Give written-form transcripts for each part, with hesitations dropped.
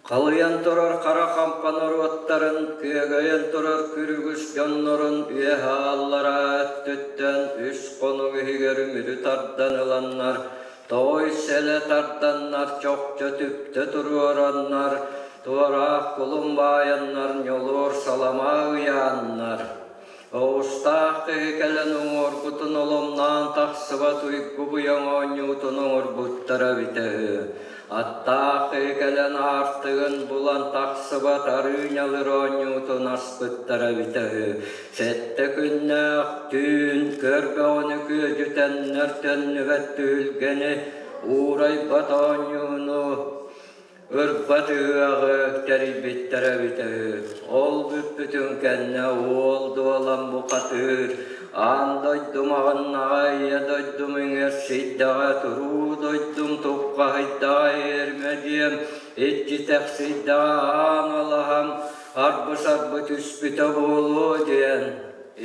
Халыйан турар хара хампа норуоттарын, күөгэйэн турар күрүгүс дьоннорун үөһэ аллараа өттүттэн үс хонук иһигэр үмүрү тардан ыланнар, тоҕой сэлэ тарданнар, чохчо түптэ туруораннар, туораах кулун баайаннар, ньолуор салама ыйааннар, Оҕустаах киһи кэлэн уҥуоргутун оломноон тахсыбат уйгу быйаҥ оонньуутун оҥорбуттара эбитэ үһү. Аттаах киһи кэлэн аартыгын булан тахсыбат арыы ньалыр оонньуутун аспыттара эбитэ үһү. Сэттэ күннээх түүн көрбөҕүнү күөдьүтэннэр төннүбэт түһүлгэни уурайбат оонньууну Ырбат ыһыаҕы тэрийбиттэрэ эбитэ үһү. Ол бүппүтүн кэннэ уол дуолан бухатыыр, аан дойдум аҕыннаҕа, ийэ дойдум иҥэрсийдэҕэ, туруу дойдум туххаһыйдаҕа, иэрмэ диэм иччитэхсийдэҕэ, аан алаһам арбы-сарбы түспүтэ буолуо диэн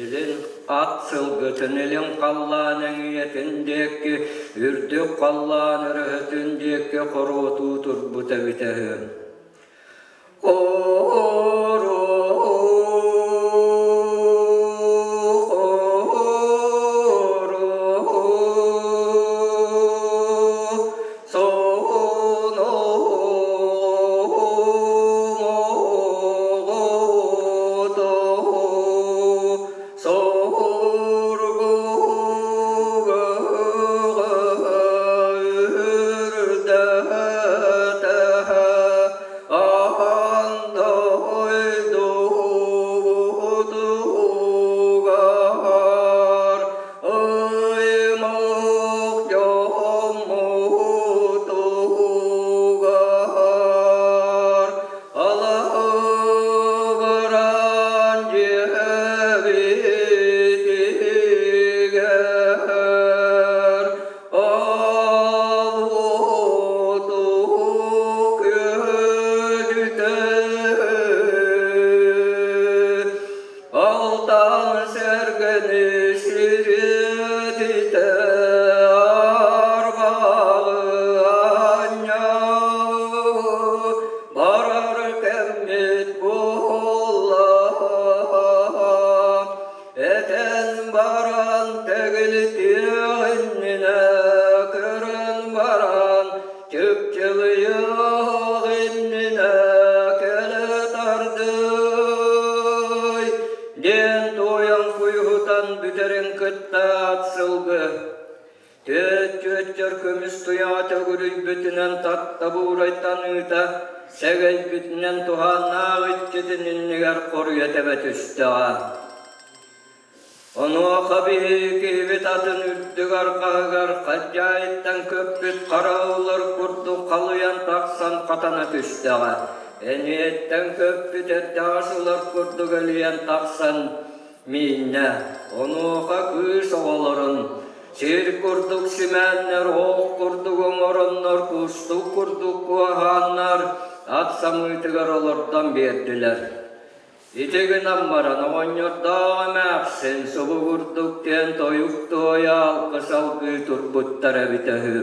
Илин ат сылгытын илин халлаан эҥийэтин диэки, үрдүк халлаан өрөһөтүн диэки хоруотуу турбут эбитэ үһү. Аймах дьоммутугар алабыран дьиэбитигэр ол-оту күөдүтэ Алтан сэргэни сирдитэ арҕаҕы анньа барар кэммит буолла. Этэн баран тэгилитиэх иннинэ көрөн баран Чыпчылыйыах иннинэ кэлэ тардый, диэн туойан куйуһутан бүтэрин кытта ат сылгы Түөт-түөттэр көмүс туйаҕа төгүрүйбүтүнэн таттабуурайтан ыыта, сэгэйбитинэн туһааннаах иччитин иннигэр хоруйа тэбэ түстэҕэ. Онуоха биһиги киһибит атын үрдүк арҕаһыгар хадьаайыттан көппүт харауллар курдук халыйан тахсан хатана түстэҕэ. Эниэттэн көппүт эрдэҕэс ылар курдук элийэн тахсан мииннэ. Онуоха кыыс оҕолорун сир курдук симээннэр, ох курдук оҥороннор, кустук курдук куоһааннар ат самыытыгар олордон биэрдилэр. Ити гынан баран оҕонньордоох эмээхсин субугурдук диэн тойук туойа алгыс алгыы турбуттар эбитэ үһү.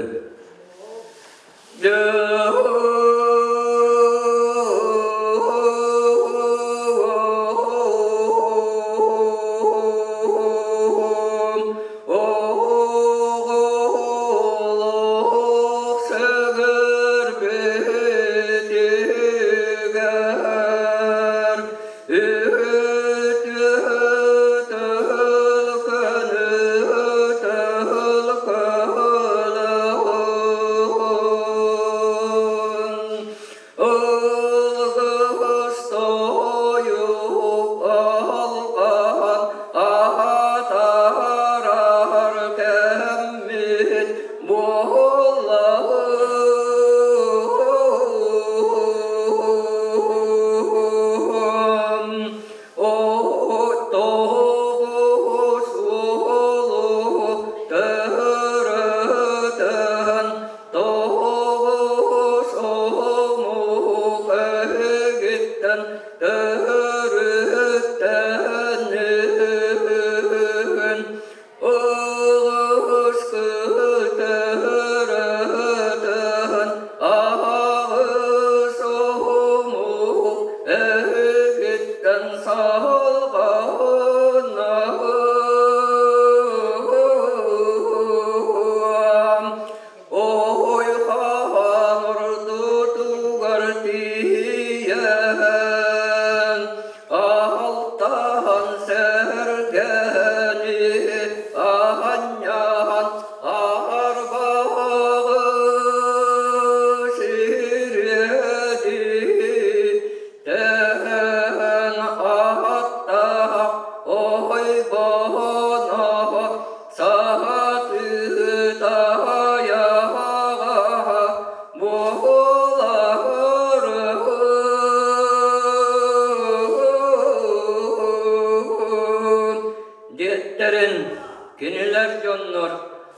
Кинилэр дьоннор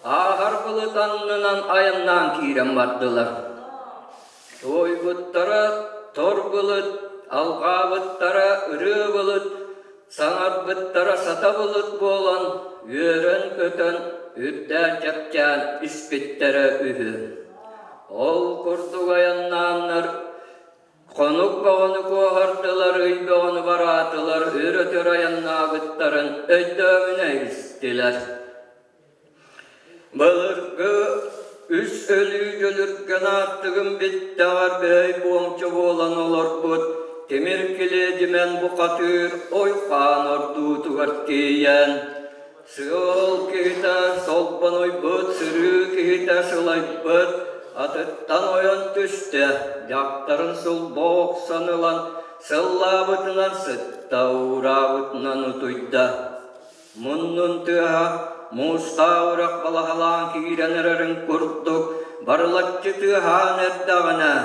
ааһар былыт аннынан айаннаан киирэн бардылар. Туойбуттара тор былыт, алҕаабыттара ырыа былыт, саҥарбыттара сата былыт буолан үөрэн-көтөн, үрдээн-чэпчээн испиттэрэ үһү. Ол курдук айаннааннар Хонук бөҕөнү куоһардылар, ый бөҕөнү бараатылар, өр-өтөр айаннаабыттарын өйдөөмүнэ истилэр. Былыргы үс өлүү дьөлүргэн аартыгын бүттэҕэр бөй буомча буолан олорбут тимир килиэдимэн бухатыыр ой-хаан ордуутугар тиийэн Сыал киһитэ солбонуйбут, сырыы киһитэ сылайбыт, атыттан ойон түстэ, дьахтарын сулба охсон ылан, сыллаабытынан сытта, уураабытынан утуйда. Муннун тыаһа муустаах үрэх балаһалаан киирэн эрэрин курдук барылаччы тыаһаан эрдэҕинэ,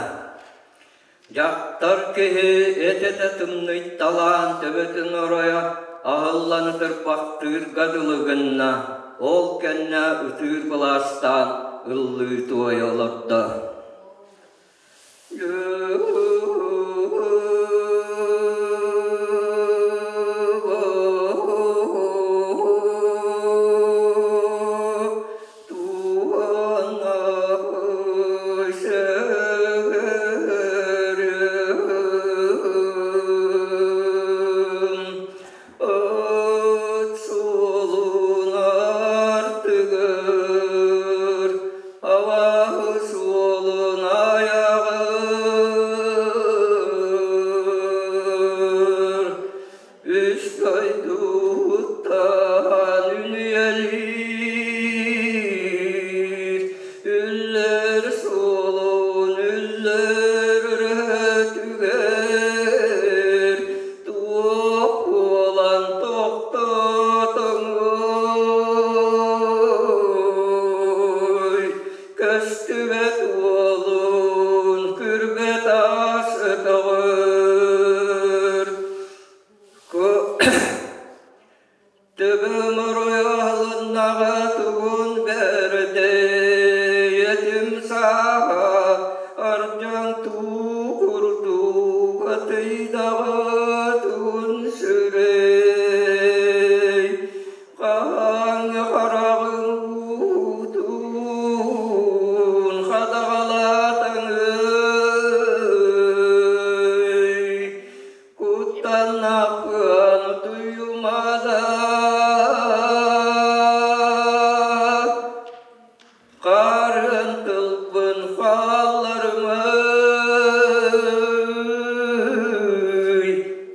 Дьахтар киһи эт-этэ тымныйталаан төбөтүн оройо аһыллан ытырбахтыырга дылы гынна, ол кэннэ ытыыр былаастаан ыллыы туойа олордо. Үс дойдуттан үнүйэлиир, үллэр суолун үллэр өрөтүгэр, туох буолан тохтотоҥуй, көстүбэт уолун күрбэт аас өтөҕөр. Төбөм оройо тугун бэрдэй, этим сааһа ардьан туу курдук атыйдаҕа тугун сүрэй. Хаһааҥҥы хараҕыҥ уутун хадаҕалаатаҥый, Куттаннахпын утуйумада Харын тылбын хаалларымый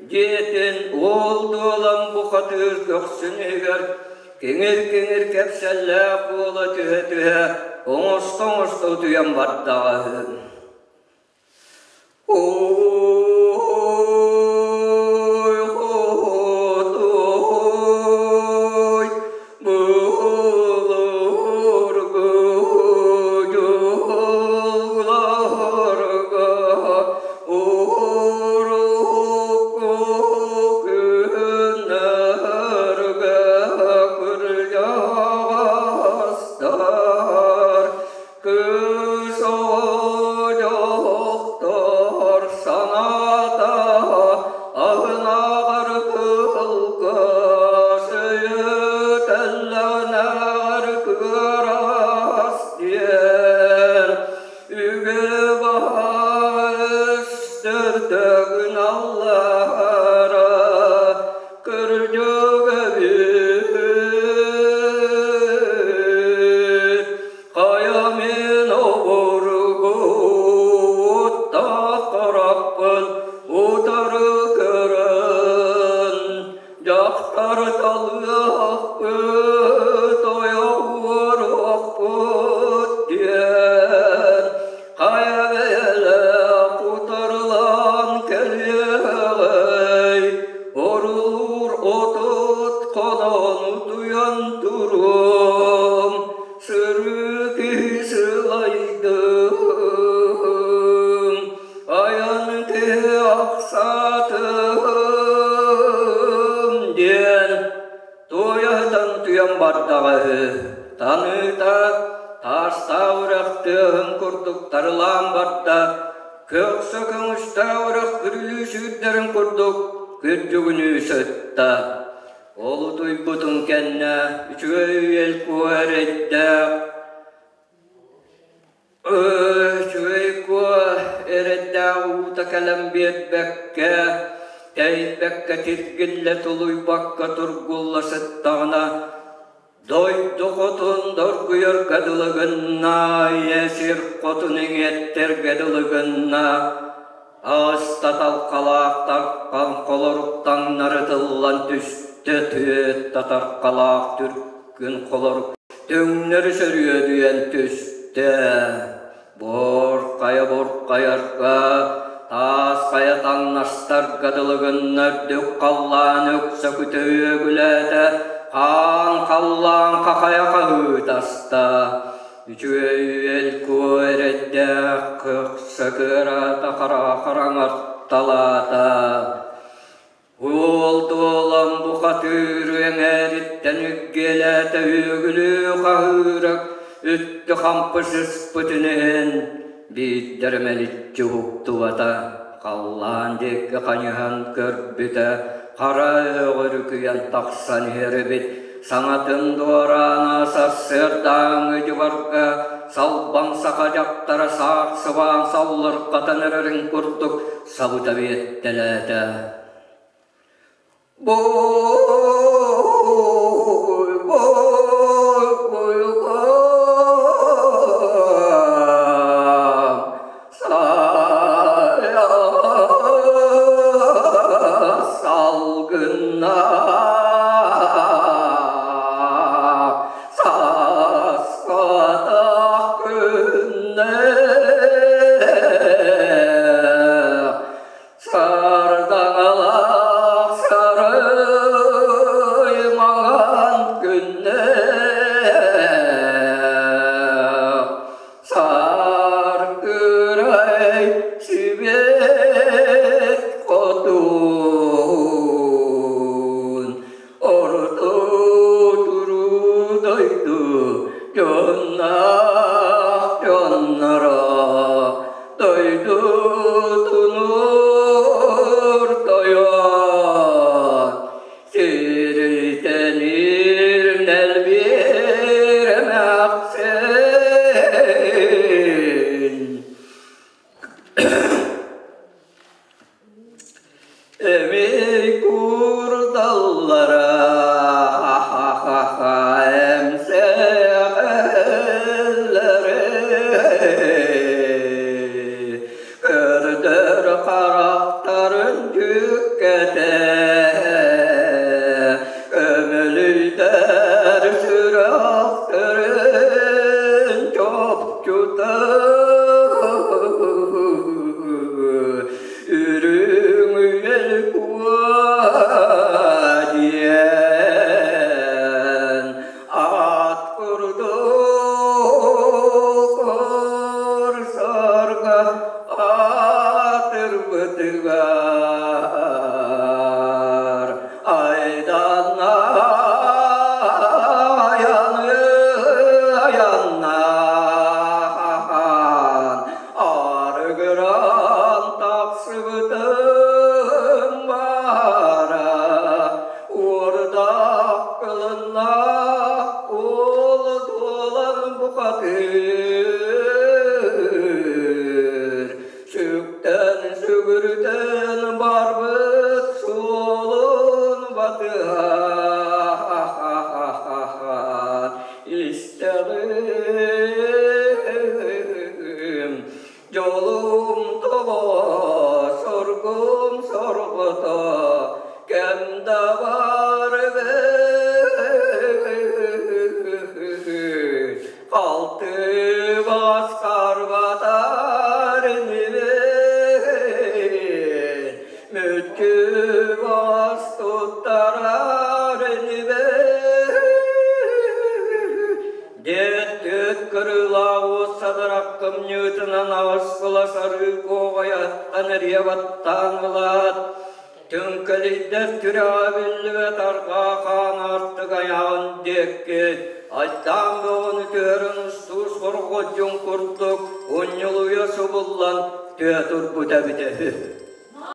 диэтин уол дуолан бухатыыр көхсүн иһигэр киҥир-киҥир кэпсэллээх буола түһэ-түһэ оҥосто-оҥосто утуйан бардаҕа үһү. Ой, хотой, былыргы дьылларга урукку күннэргэ кырдьаҕастар Кыыс оҕо дьохтор санаата аһынааҕар кылгас өйөтөллөнөр кыарас диэн үгэ баһа өстөрдөгүн аллара кырдьык эбит. Хайа мин обургу уоттаах харахпын утары көрөн, дьахтар талыахпыт, ойох уоруохпут диэн, хайа бэйэлээх утарылаан кэлиэҕэй, орулуур отут хонон утуйан туруом, Сырыы киһи сылайдым, айан киһи ахсаатым диэн туойаһытан утуйан барда. бардаҕа үһү. Таныыта таастаах үрэх тыаһын курдук тарылаан барда, көхсө көҥүстээх үрэх күрүлүү сүүрдэрин курдук күрдьүгүнүү сытта. Ол утуйбутун кэннэ үчүгэй үйэл куо эрэйдээх Үчүгэй куо эрэйдээх уута кэлэн биэрбэккэ, тэйбэккэ тиргиллэ тулуйбакка тургулла сыттаҕына, дойду хотун доргуйарга дылы гынна, ийэ сир хотун иҥиэттэргэ дылы гынна, аҕыста талхалаах тархан холорук таҥнары тыллан түстэ, түөт татархалаах түркүн холорук Төҥнөрү сөрүөдүйэн түстэ, буор хайа бурхайарга, таас хайа таҥнастарга дылы гынна үрдүк халлаан өксөкүтэ үөгүлээтэ, хаан халлаан хахайа хаһыытаста. Үчүгэй үөл куо эрэйдээх көхсө кыараата хара хараҥарталаата. Уол дуолан бухатыыр эҥээриттэн үггиэлээтэ үөгүлүү хаһыыра үттү хампы сыспытын иһин биирдэрэ мэличчи уһуктубата, халлаан диэки хайыһан көрбүтэ хара өҕүрүкүйэн тахсан иһэр эбит. Саҥатын дуораана сарсыардааҥҥы дьыбарга салбаҥ саха дьахтара саах сыбаан саллырҕатан эрэрин курдук сабыта биэртэлээтэ. Салгыннаах саскатах күннээх Сардаҥалаах сарай маҥан күннээх саргырай сүбэт хотун орто туруу дойду дьонноох дьонноро дойдутун тойон сирийтэнир нэлбиэр эмээхсин Эмий курдаллара эмсэҕэллэри көрдөр харахтарын дьүккэтэ көмөлүйдэр сүрэхтэрин чопчута Үрүҥ үөл куо диэн ат курдук сарга атырбытыгар айданна айаны айаннаан Арыгыран тахсыбытым баара, уордаах кылыннаах уол туолан бухатыыр. Сүктэн сүгүрүтэн барбыт суолун батыһан Истэҕим, дьолум тоҕо, соргум сорҕото, кэм да бар эбит. Халты басқарбатар инибин, мүччү бас туттарар инибин. Диэт түөт кырыылаах уот садарах кымньыытынан аҕыс кыла сарыы куоҕайаттан эрийэ баттаан ылаат, Түҥкэлийдэр түрэҕэ биллибэт арҕаа хаан аартык айаҕын диэки айдаан бөҕөнү түһэрэн устуу сорҕодьун курдук унньулуйа субуллан түһэ турбут эбитэ үһү.